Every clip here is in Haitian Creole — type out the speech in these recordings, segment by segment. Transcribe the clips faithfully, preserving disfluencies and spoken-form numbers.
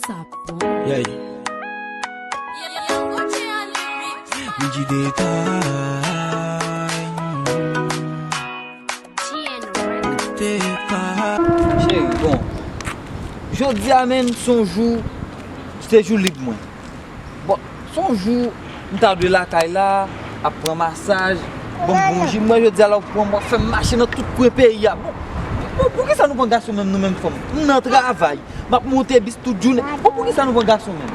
Yeah. Midi detay. Cheri, bon. Jodi a, menm, se yon jou, se jou lib mwen. Bon, se yon jou, m ta dwe lakay la, ap pran masaj, bon, bon ji. Mwen, jodi a, la, w pran m, w ap fè m mache nan tout kwen peyi a. Bon, bon, poukisa nou pran gason menm, nou menm fanm? M nan travay. M ap monte bis tout jounen. Bon, poukisa nou pran gason menm?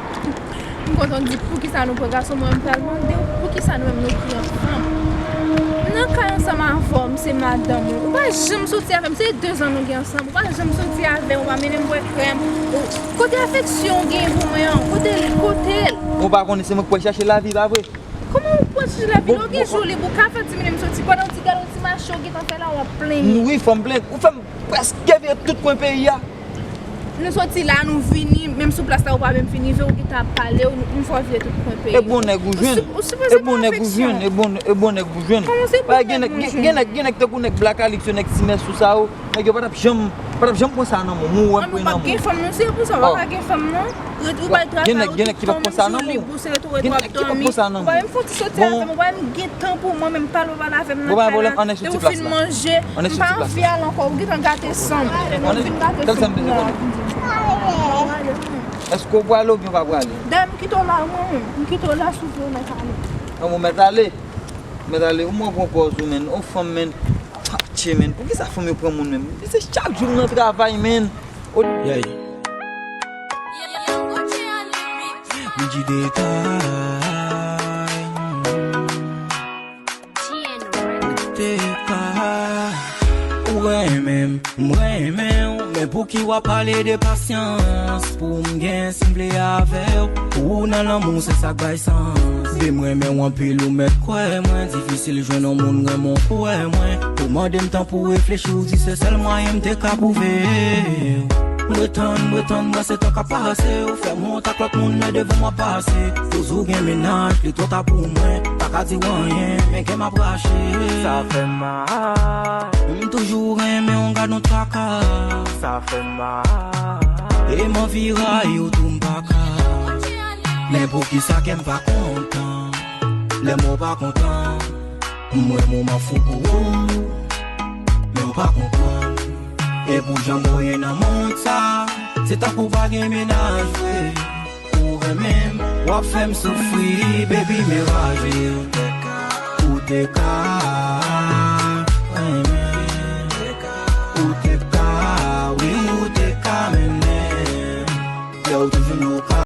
M kontan di poukisa nou pran gason, mwen m pral mande w poukisa nou menm nou ki ansanm. M nan kay ansanm avè w, m se madanm ou. Ou pa janm soti avè m, se de zan nou gen ansanm. Ou pa janm soti avè m, ou pa mennen m bwè krèm. Ou, kote afeksyon w gen pou mwen an? Kote l? Kote l? Ou pa konnen se mwen k pral chache lavi, pa vre? Kòman ou pral chache lavi? Lè w gen jou lib, ou ka fè ti minit m soti. Pandan w ti gade yon ti mache w gentan fè la, w ap plenyen. Wi, fò m plenyen. Ou fè m prèske vire tout kwen peyi a. Nou soti la, nou vini, menm sou plas la, ou pa menm fin rive, ou gentan ap pale, ou, nou fè w vire tout kwen peyi. E bon nèg ou jwenn. Ou sipoze pran afeksyon. E bon nèg ou jwenn. Kòman se bon nèg ou jwenn? Gen nèg, gen nèg, gen nèg tankou nèg Black Alix yo, nèg Ti Mès, tout sa yo. Nèg yo pa t ap janm, pa t ap janm pran sa nan men w. Ou wè m pran nan men w. Gen fanm, non, se pou sa, ou pa ka gen fanm, non. Ou bay travay ou tout tan, menm si w lib, ou se ret ou ret w ap dòmi. Ou pa menm fè yon ti soti avè m, ou pa menm gen tan pou mwen, menm pale ou pale avè m nan kay la. Depi w fin manje, m pa anvi al ankò, ou gentan gate san m. Ou fin gate san m. Èske w prale oubyen w pa prale? Dayè, m kite w la, mwen, m kite w la, si w vle, w mèt ale. An, bon, mèt ale. Mèt ale, ou mwen pran pòz ou, menn. Ou fanm, menn. Atche, menn. Poukisa fanm yo pran moun menm? Se chak jou m nan travay, menn. Oh, yeah. Midi detay. Ou renmen m, m renmen w, men pouki w ap pale de pasyans? Pou m gen si m vle avè w, pou ou nan lanmou se sa k bay sans. Vle m renmen w anpil, ou mèt kwè mwen, difisil jwenn yon moun renmen w, kwè mwen. Ou mande m tan pou reflechi, ou di se sèl mwayen m te ka pwouve w. M ret tann, m ret tann, m wè se tan k ap pase, ou fè m wont ak lòt moun, men devan m w ap pase. Koz ou gen mennaj, li twò ta pou mwen, pa ka di w anyen, men kè m ap rache. Sa fè m mal. M toujou renmen w, gad yon traka. Sa fè m mal. E m anvi rayi w tou, m pa ka. Men poukisa kè m pa kontan? Lè m wè w pa kontan, m wè m, m an fou pou ou. Men w pa konprann. E pou jan m ye nan mond sa, se tankou w pa gen mennaj vre. Ou renmen m, w ap fè m soufri, baby, men raje. Ou te ka renmen, ou te ka, wi, ou te ka mennen. Lè w te vin, ou ka